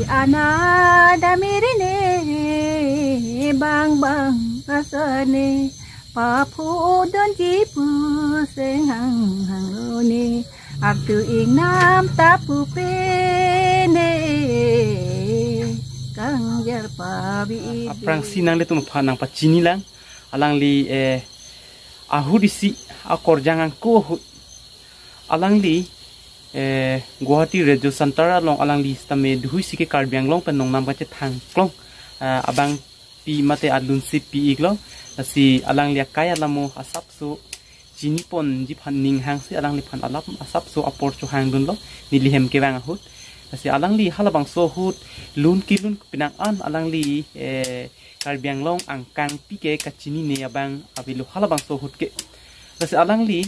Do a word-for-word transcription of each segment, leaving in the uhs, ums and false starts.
Anat amirine bang bang asane paphu donji pu senghang hang lone artu ingnam ta pupe ne kangjar pabi. Aphrangsi nanglitum aphan nangpachini lang alangli, eh, ahut isi akorjang angko ahut. Alangli, eh, Guwahati Radio Center along alangli sitame duhui si ke Karbi Anglong pen nongnam kachethang klong, eh, abangpi mate alun si pi-iklo. Lasi alangli akai alamo asapso chiniponji aphan ning hangsi alangliphan alam asapso apor chohangdunlo neli hem kevang ahut. Lasi alangli halabangso ahut lun kelun penang an alangli, eh, Karbi Anglong angkangpi ke kachinine abang avelo halabangso ahut ke. Lasi alangli,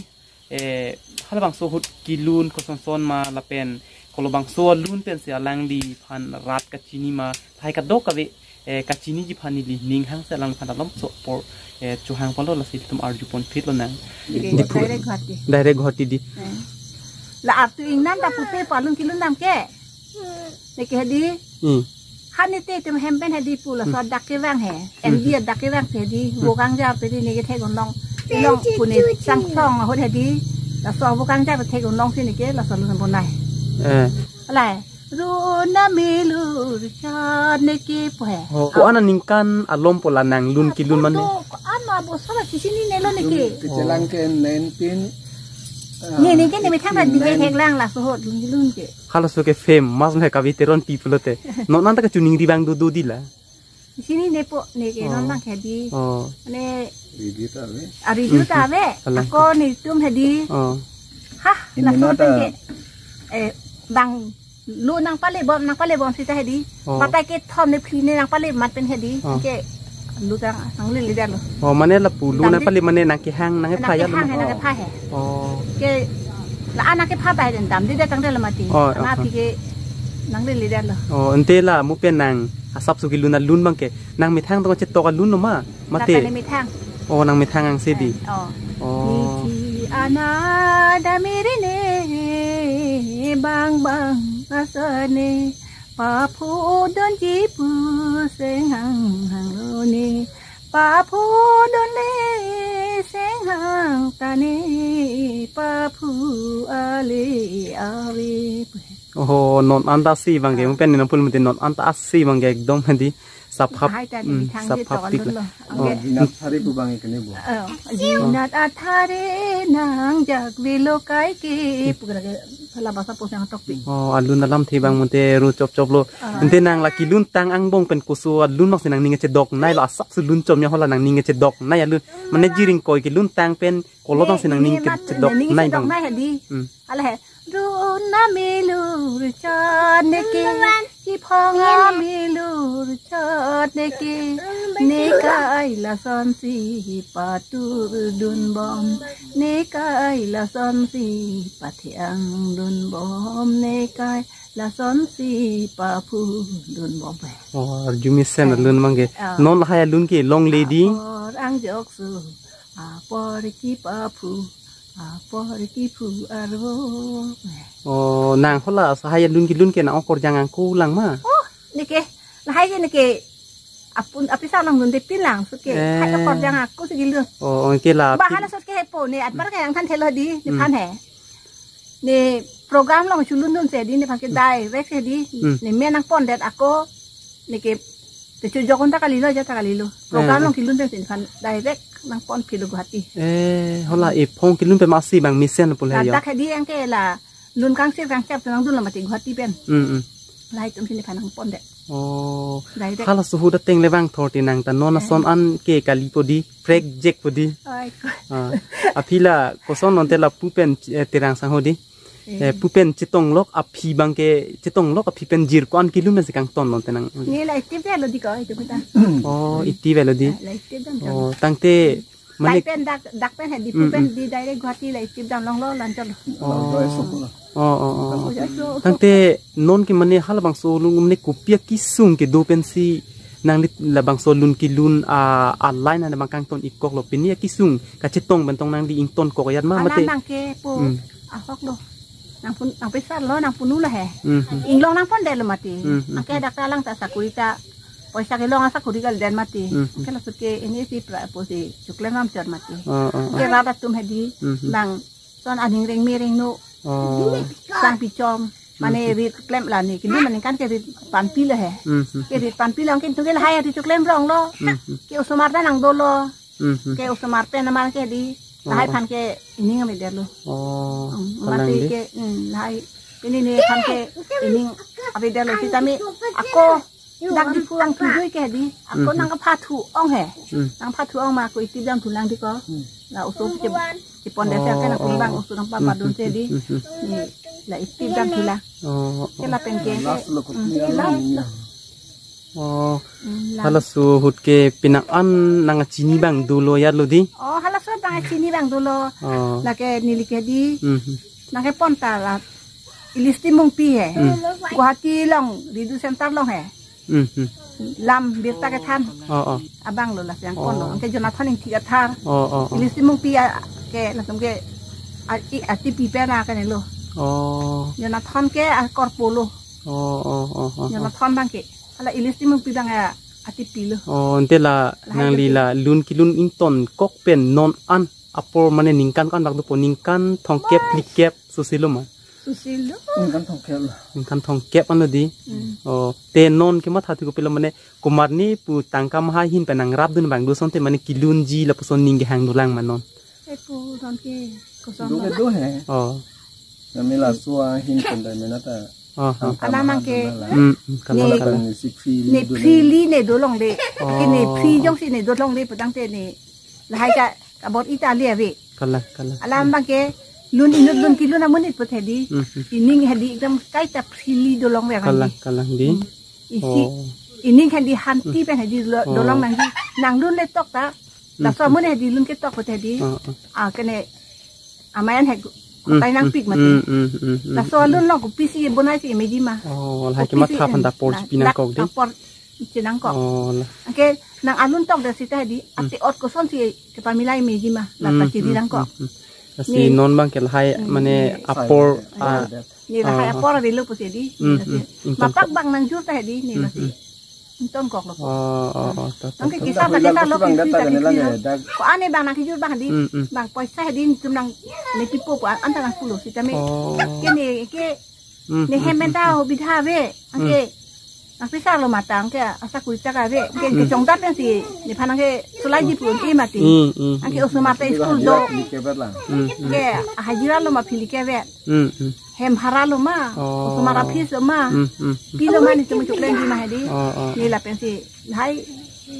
eh, halabangso ahut kelun kosonson ma lapen kolobangso alun pensi alangliphan rat kachini ma lahai kadokave, eh, kachiniji aphan neli ning hangsi alangliphan alomso apor, eh, chohangponlo. Lasi ilitum arjupon phitlo nang. Diphu- Direct Guwahati. Direct Guwahati di. Eh. La artu ingnam ta pupe pu alun kelun dam ke. Neke hedi. Hmm. Hani te itum hem pen hedi pu laso dak kevang he. Hmm. Endi dak kevang si hedi. Hmm. Vokangjar pe di neke theklong. Long pune sang thong ahut hedi. Laso vokangjar pe theklong si neke laso lun bonai. Eh. Alai. Runa milur chan neke pu he. Oh, ko-an aningkan alom pu la nang lun kelun mane? Ko-an ma boso la chisinine lo neke. Kechelang ke nineteen, ah, ne neke ne methang ta di ke sixty-nine. Theklang laso ahut lun kelun ke. Halaso ke famous le kavi Teronpi pulote. Non anta kachiningri abang do do di la. Chinine po neke non abang ke di. Oh. Ne Review ta ave. A review ta ave. Alang. Ako netum hedi. Oh. Hah, ini laso mata. Pen ke, eh, bang lu nangpale bom, nangpale bom sita hedi. Oh. Mata kethom ne phli ne nangpale mat pen hedi. Oh. Ke lu tang nanglele detlo. Oh, mane lapu lu nangpale mane nangkehang nangkepha ya. Nangkehang lo. Nangkepha he. Oh. Ke la-an nangkepha bai den damde det tangte la mati. Oh, oh, oh. Aphi ke nanglele detlo. Oh, ante la mo pen nang asapso kelun alun abang ke nang methang tong chetok alun lo ma? Mate. Mata ne methang. Oh, nang methang angse di. Eh, oh. Oh. Niji anat amirine bang bang asane paphu donji pu senghang hang lone paphu donle senghang tane paphu ale ave. Oh, non anta si abang ke, mo pen ne nangpul mate non anta si abang ke ekdom hedi. Saphap, hai ta, hmm, di thang di saphap to tik alun la. Lo. Oh, okay. Jinat athare pu abang ke ne bo. Oh, jinat athare nangjak velo kaike. Pu ke lake, hala basa po sang tok pi. Oh, alun alamthe abang mate ru chop chop lo. Ah. Ante nang la kelun tang angbong pen koso alun abang si nangning kechedoknei lo, asapso lun chom ya hala nangning kechedoknei alun. Mane jiring koi kelun tang pen kolo abang si nangning kechedoknei abang. Nangning kechedoknei hedi. Hmm. Ala he. Runa milur chot neke, chiphong amilur chot neke, nekai lasonsi patur dun bom, nekai lasonsi pathiang dun bom, nekai lasonsi paphu dun bom. Oh, arju mesen alun abang ke. Ah. Non lahai alun ke longle di. Apor angjokso, apor kepaphu, apor kephu arvo. Oh, nang hala lahai alun kelun ke nang okorjang angko lang ma? Oh, neke, lahai ke neke, apun, apisa lang dunde pin lang, suke. Eh. Lahai okorjang angko si kelun. Oh, oke la. Ba hala sot ke hepo, ne atbar ke nangthan thelo di, ne, hmm, phan he. Ne program along chelun dunsi di, nephan ke direct si di, hmm, ne men nangpondet ako, neke, te chojok un ta kalilo, ja ta kalilo. Program, eh, along kelun dunsi nephan direct nangpon philo Guwahati. Eh, hala ephong kelun pen ma si abang mesen pulo ya. Ladak hedi yang ke la lun kangsir kangchap nangdun la mati Guwahati pen. Hmm, hmm. Lahai atum si nephan nangpondet. Oh. Direct. Halaso ahut ateng le vangthor te nang ta non, eh, ason an ke kalipo di, prekjek po di. Oi, ko. Ah, aphi la koson non te lapu pen, eh, terang sangho di. Eh. Eh, pu pen chetonglok aphi abang ke, chetonglok aphi pen jirpo ko-an kelun si kangton non te nang. Ne la active lo di ko, itum ta. Oh, active lo di. Eh, la active dam. Oh, tangte mane pen dak, dak pen hedi, pu, mm, pen, mm, di direct Guwahati la active dam longlo, lanchot lo. Oh. Oh, oh, oh. Tangte non ke mane halabangso alun mane kopi akesung kedo pensi nangli labangso lun kelun a, a line ana abang kangton ik kok lo, pini akesung kachetong pen tong nangli ington kok ajat ma mate? Alam abang ke po, hmm, ahok lo. Nangpun, nangpisarlo, nangpunu lo he. Hmm. Inglong nangpondetlo mati. Hmm, hmm, Anke hmm. Dak ta lang ta sakuri ta, poisa kelong asakuri kalidet mati. Hmm, hmm. Anke laso ke ini si pra po si choklem ram chot mati. Oh, oh, oh. Anke rat atum hedi, Hmm, hmm. Bang son aning rengme rengno. Oh. Sang pichom. Mane Hmm. Rit klem la ni, kini mane kan ke rit panpi lo he. Hmm, hmm. Ke rit panpi lo, anke tu ke lahai ri choklem ronglo. Hmm, hmm. Ke osomar ta nangdolo. Hmm, hmm. Ke osomar pen amar ke di. Oh. Lahai aphan ke ining avedetlo. Oh, Hmm, kalang mati di. Ke, hmm, lahai. Ini ni aphan ke ining avedetlo. Sitame ako dak di pulang tudui ke di. Ako Hmm. nangkepathu ong he. Hmm. Nangpathu ong ma ako itip damthulang di ko. Hmm. La oso ke, kepon desa ke Oh, nangkumbang oh. Oso nangpapadun se di. Hmm, hmm. Ni la itip damthulang. Oh, oh. Ke lapen ke. Last lo Hmm, ke la. Oh. Hmm, la. Halaso ahut ke penang an nangchini abang dolo ya lo di. Oh, halaso ahut nangchini abang dolo. Oh. Lake neli ke di. Hmm, hmm. Nangkepon ta la Ilisti Mungpi he. Hmm. Guwahati along, Redu Center along he. Hmm, hmm. Lam birta kethan. Oh, oh. Abang lo lasi nangkon lo. Oh. Anke Jonathan Ingti Kathar. Oh, oh, oh. Ilisti Mungpi a, ke langsung ke a, i, atipi pen a kene lo. Oh. Jonathan ke akorpo lo. Oh, oh, oh, oh, oh. Jonathan abang ke. Hala Ilisti Mungpi abang a, atipi lo. Oh, ante la Lahai nangli lo. La lun kelun ingtonkok pen non an apor mane ningkan ko-an bak dopo, ningkan thomkep phlikep sose lo ma? Sose lo. Ningkan thomkep lo. Ningkan thomkep ano di. Hmm. Oh, te non kematha thu kopilo mane komat ni pu tangka mahai ahin pen nangrapdun abang do asonte mane kelunji lapuson ning kehang dolang ma non. Epu non ke koson Do ke ma. Do he. Oh. Nami laso ahin pen dai mena ta. Oh, oh. Tangka Alam mahai abang ke. Dolang. Hmm, hmm, kalang, Ne. Kalang. Ni si free Ne do. Freely ne dolongle. Oh. Ke ne free jongsi ne dolongle putangte ne. Lahai ka kabor ita ali ave. Kalang, kalang. Alam abang ke lun inut lun kelun amonit put hedi. Hmm, hmm. Ining hedi ekdom kaita freely dolong ve Kalang, hedi. Kalang di. Hmm. Isi Oh. Ining hedi hanti pen hedi lo- Oh. Dolong nangji. Nanglun le tok ta. Hmm, Laso hmm. Amonit hedi lun ketok put hedi. Oh, oh. Ah, kene amei an he Hmm, kotai nangpik hmm, mati. Hmm, hmm, hmm, hmm, Laso hmm. Alun along kopisi bonai si meji ma. Oh, lahai Kopisi, kematha aphan ta apor hmm, chipi nangkok di. Apor chinangkok. Oh, la. Anke nang alun tok da sita hedi, Hmm. Ate ot kosonsi kepamilai meji ma, la Hmm, pachiri hmm, nangkok. Hmm, hmm. Lasi Ni- non abang ke lahai Hmm. mane apor, Sai ah, Ni lahai Oh, apor oh. Avelo pusi di. Hmm, Lasi. Hmm. Ingtonkok. Mapak abang nangjur ta hedi, ni Hmm, lasi. Hmm. Ingtonkok lo. Oh, oh, oh, to, to, Nang to. Kekisar ta kesar lo, Bang, kekisar data ta kene lang kesar lo. Ya, dak- Ko ane abang nangkejur abang hedi. Hmm, hmm. Bang poisa hedi tum nang ne pipo pu anta nangpulo sitame. Oh. Kene ke Hmm, ne hmm, hem hmm, enta hmm. Hobidha ave. Anke Hmm. nangpisarlo mati anke asakuri ta ave. Anke Hmm. Kechongdat pensi nephan anke sulai ji pun i mati. Hmm, hmm, Anke hmm. Osomar ta school do. Philike vet lang. Hmm, hmm. Anke hajira lo ma philike vet. Hmm, hmm. Hem bhara lo ma. Oh. Osomar aphi lo ma. Hmm, hmm, hmm. Pilo ma ni chemu choklem ji ma hedi. Oh, oh, Ni oh. Lapensi lahai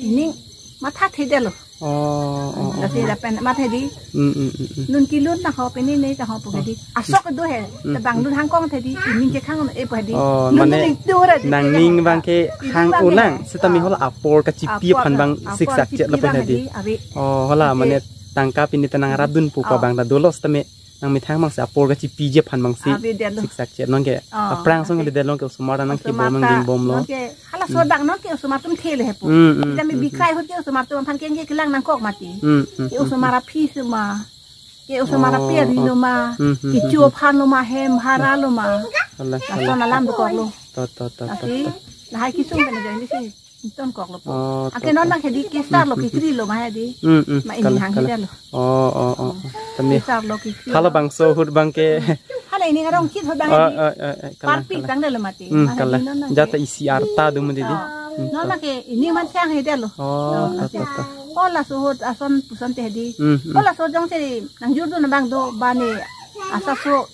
ining mathathedetlo. Oh, oh, oh. Lasi lapen mathedi. Hmm, hmm, hmm, hmm. Lun kelun ta ho pini ne ta ho pu hedi. Asok do he. Hmm. Tabang lun hangkong thedi. Ining kehang e pu hedi. Oh, Lun mane ning tu ra di nangning kehang. Abang ke Ining hang abang ulang. He. Sitame Ah. Hala apor kachipi Apor, aphan abang apor siksak chipi chet lapen abang hedi. Hedi. Ave. Oh, hala Ave. Mane tangka pini ta nangrapdun pu pa Oh. Abang ta dolo sitame nangmethang abang si apor kachipiji aphan abang si Ave, detlo. Siksak chet non ke. Oh, Aphrang song okay. Di detlo ke osomar nang Osomar kibom nang ta, gingbom lo. Non ke halaso Hmm. Abang non ke osomar atum thele hepo. Hmm, hmm, Sitame hmm, bikhai hmm. Ahut ke osomar atum aphan ke ke kelang nangkok mati. Hmm, hmm, Ke hmm, osomar hmm. Aphi lo ma. Ke osomar Oh, aphi ari oh. Lo ma. Hmm, hmm, Kecho hmm, hmm. Aphan lo ma, hem bhara lo ma. Kalang, Lason kalang. Alam dokok lo. To, to, to, to, Lasi to. Lahai kesung pen ajoine si ingtonkok lo po. Oh, Anke to, non to. Nang hedi kesar lo Hmm, hmm, kekri lo ma hedi. Hmm, hmm. Ma ini Kalang, hang kalang. Hedi lo. Oh, oh, oh, oh. Tami. Kesar lo kekri Hala lo. Bangso ahut abang ke. Hala ining arong chit ahut abang Oh, hedi. Oh, oh, oh, kalang, Parpik kalang. Abang detlo mati. Hmm, Ma kalang. Hedi non nang Jata ke. Isi arta do mati di. Ah, Hmm, non to. Nang ke ining man siang hedi lo. Oh, Non to, nang to, siang. To. Halaso ahut ason puson te hedi. Hmm, hmm. Halaso ahut jongsi nangjurdun abang do bane asaso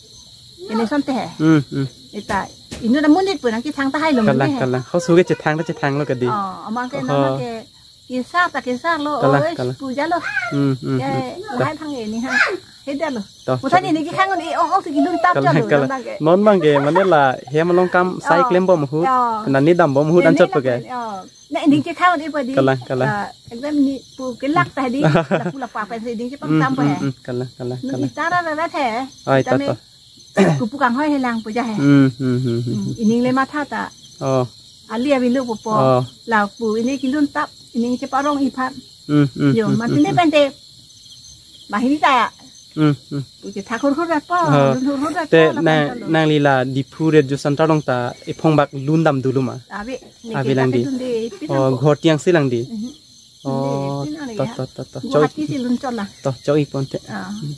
ini asonte he. Hmm, hmm. Ita inut amonit pu nangkethang tahai lo Kalang, mene he. Kalang. Halaso ke chethang ta chethang lo ke di. Oh, amang ke Oh. Nama ke kesar ta kesar lo, Kalang, oh, kalang. Puja lo. Hmm, hmm, Ya, hmm. Lahai thang ini ha. Hedi lo. To, Pusan to. Ini kehang ni ong ong si kelun tap Kalang, chalo kalang. Nang ke. Non abang ke mane la hem along kam sai Oh. Klembom ahut. Oh. Nani dambom ahut Ini anchot pu ke. Lah, oh. Nah, ini kehang ni pu di. Kalang, kalang. Ah, ekdom ni pu kelak ta di. Lapu lapa pen si ini ke pang Hmm, sampai hmm, he. Hmm, kalang, kalang, Nung kalang. Itara vet he. Ai, Itame to, to. Kupu kanghoi helang puja he. Hmm, hmm, hmm, hmm, Hmm, hmm. Ining le matha ta. Oh. Ali avelo pupo. Oh. Lapu ini kelun tap, ining cheparong iphan. Hmm, hmm, Yo, hmm, mati hmm, ne hmm. Pente. Bahini ta Hmm, hmm. Puji thakur hur rat po, Oh. Lun hur hur rat Te po, nang, lapen nangli la Diphu Radio Center along ta ephongbak lun dam dolo ma? Ave, Ave neke lang ta di. Kedun de, ipin Oh, lang po. Ghor tiang si lang di. Mhm. Oh, Hindi, ipin lang to, ya. To, to, to. Chok Guwahati ik. Si lun chot la. To, chok ik pon te. Ah. Hmm.